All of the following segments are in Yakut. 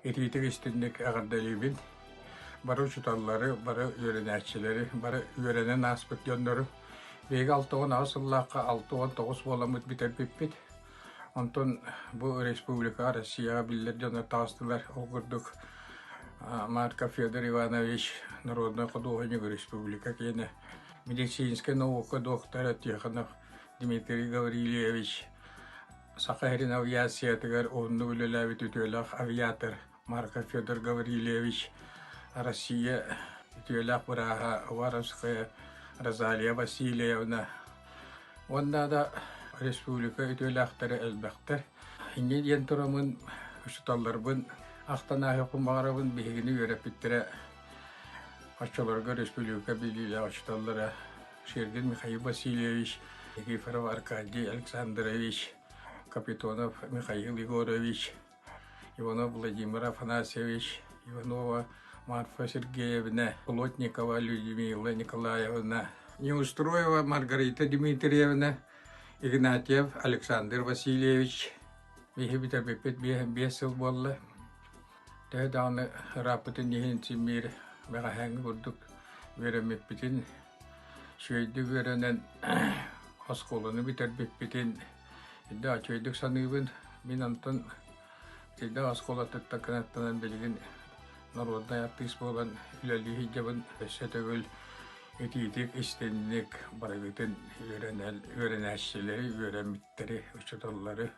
Итиитик истинник эҕэрдэлиибин. Бары учууталлары, бары үөрэнээччилэри, бары үөрэнэн ааспыт дьоннору. Биһиги 68 сыллаахха 69 буоламмыт бүтэрбиппит. Онтон бу республика Россияҕа биллэр дьоннор таҕыстылар. Ол курдук Марков Федор Иванович, народный художник республика киэнэ, медицинскэй наука доктора Тихонов Дмитрий Гаврильевич, Саха сирин авиациятыгар уһуннук үлэлээбит үтүөлээх авиатор Марков Федор Гаврильевич, Россия үтүөлээх бырааһа Уваровская Розалия Васильевна уонна да республика үтүөлээхтэрэ элбэхтэр. Инньэ диэн тураммын учууталларбын ахтан ааһыахпын баҕарабын биһигини үөрэппиттэрэ оччолорго республика билиилээх учууталлара Шергин Михаил Васильевич, Никифоров Аркадий Александрович, Капитонов Михаил Егорович, Иванов Владимир Афанасьевич, Иванова Марфа Сергеевна, Плотникова Людмила Николаевна, Неустроева Маргарита Дмитриевна, Игнатьев Александр Васильевич. Биһи бүтэрбиппит биэс сыл буолла. Төһө даҕаны ырааппытын иһин симмиир бэҕэһээҥҥи курдук үөрэммиппитин, үчүгэйдик үөрэнэн оскуоланы бүтэрбиппитин да үчүгэйдик саныыбын. Мин онтон Тыйдаах оскуолатыттан кынаттанан билигин народнай артыыс буолан үлэлии сылдьабын. Өссө төгүл итиитик, истинник барыгытын үөрэнээччилэри, үөрэммиттэри, учууталлары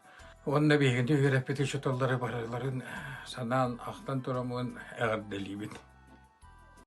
Уонна биһигини үөрэппит учууталлары барыларын санаан, ахтан тураммын эҕэрдэлиибин.